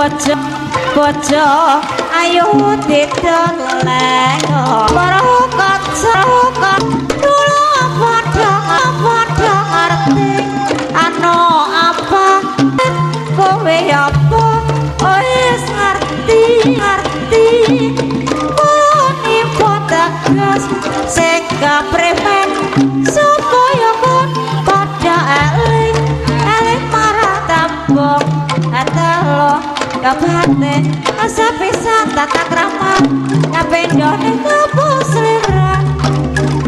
Bocah bocah ayo didoleng para kaca kula padha padha ngerti ano apa kowe apa wis ngerti ngerti kula tegas sing kapremen supaya kon padha eling eling marang tembung atelo kabate asa pisan tata krama kapendhone topo slira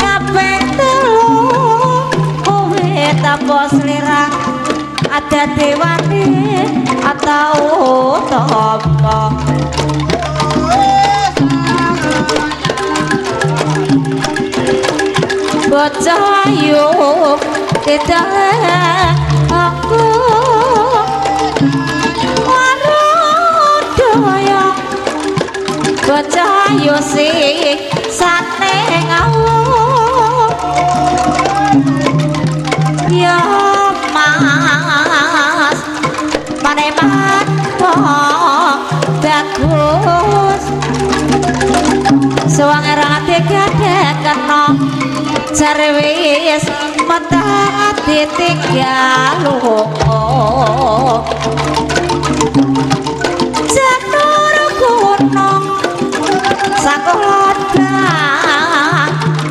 kaping telu kowe tampa slira ada dewani atau topo bocah ayu tidak aku warodaya bocah ayu sih sane ngawur ya mas maneman bagus suwange ra gadek kena jare wis meteng ditinggal janur gunung sakola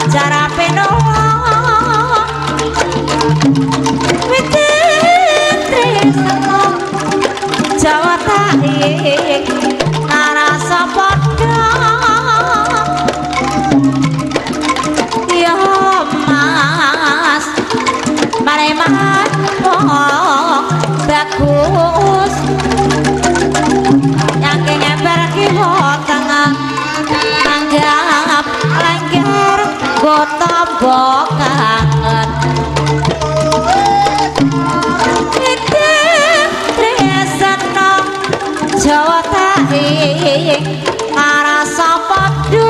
cara peno wititresno Jawa tarik ngarasa padha ya mas mareman bagus yang ngemper kiwa tengah nanggap lengger gotombo kangen tresno Jawa tarik ngarasa padha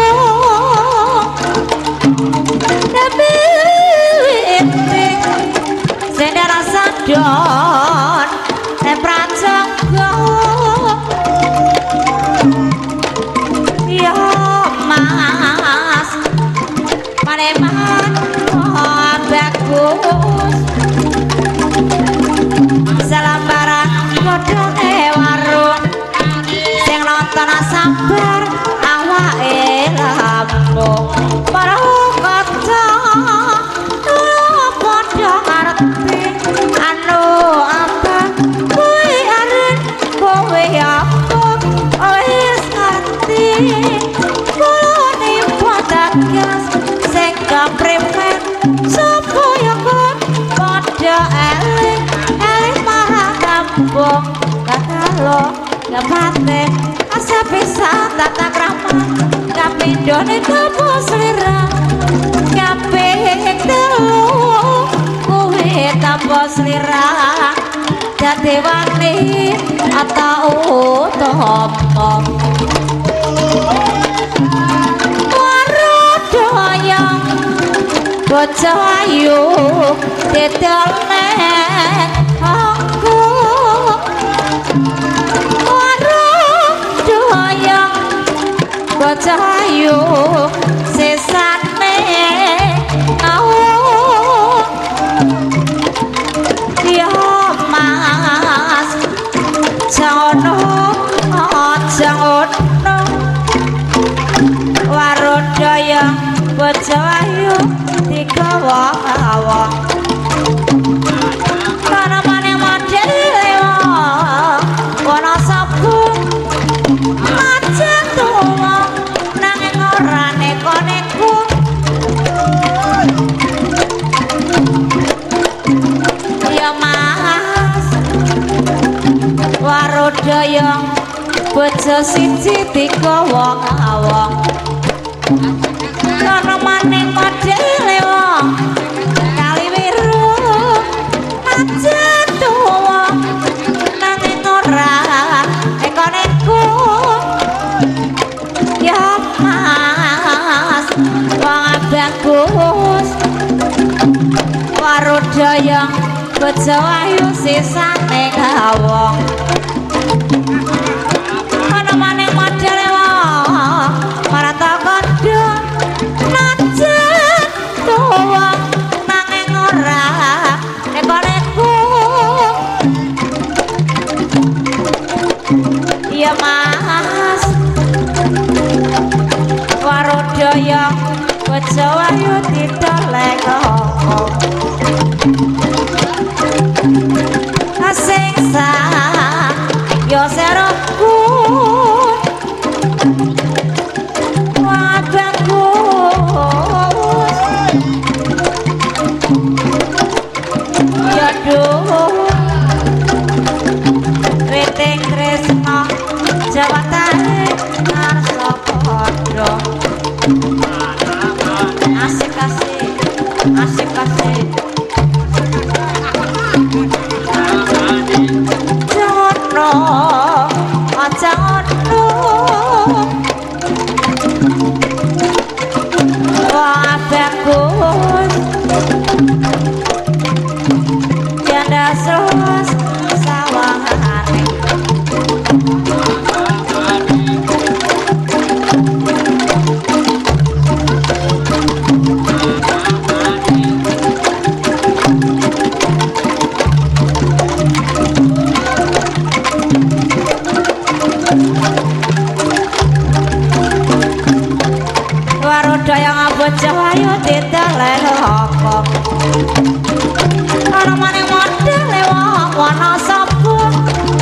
Sendara sadon prajaga ya mas maneman bagus salambaran padha warung sing nonton sabar awake lambung para kaca padha ngerti anu apa kowe arep kowe apa wis ngerti kulone tegas sing kapremen supaya kon padha eling eling marang kampung kakalo gapate asa pisan tata krama kapindhone topo slira kaping telu kowe tampa slira dadi wani atau topo warodaya bocah ayu didol neng aku warodaya bocah ayu sesane ngawur ya mas jangono jangono warodaya bocah ayu digawa-gawa kana maneh model wana sabu macet tuwa nanging ora neko-neko ya mas warodaya bocah siji digawa-gawa kana maning modele wong kaliwiru macet tuwa nanging ora neko-neko ya mas wong bagus warodaya bocah ayu sisane wong Bojo ayu ditolek asing sa yo serokku bagus ya duh witing tresna jawatane ngarsa padha asik asik asik asik jono aja ono wah bagus janda seluas sawangane. Waroda yang bocah ayu ditelen apa ana maning modele wong Wonosobo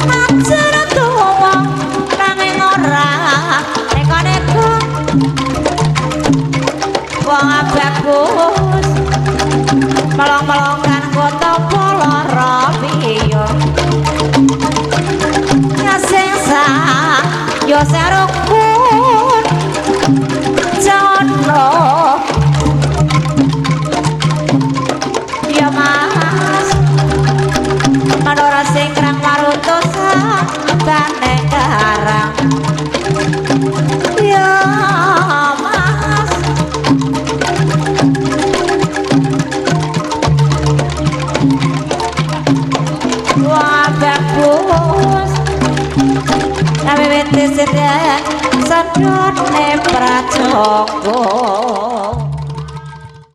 najar tuwa nanging ora neka-neka wong bagus melong-melongkan kota Poloro piyo kasing sa yo serukun jono ya mas manora sing krang maruto sabane karang ya mas wah bagus kami wete sedek sedone prajogo.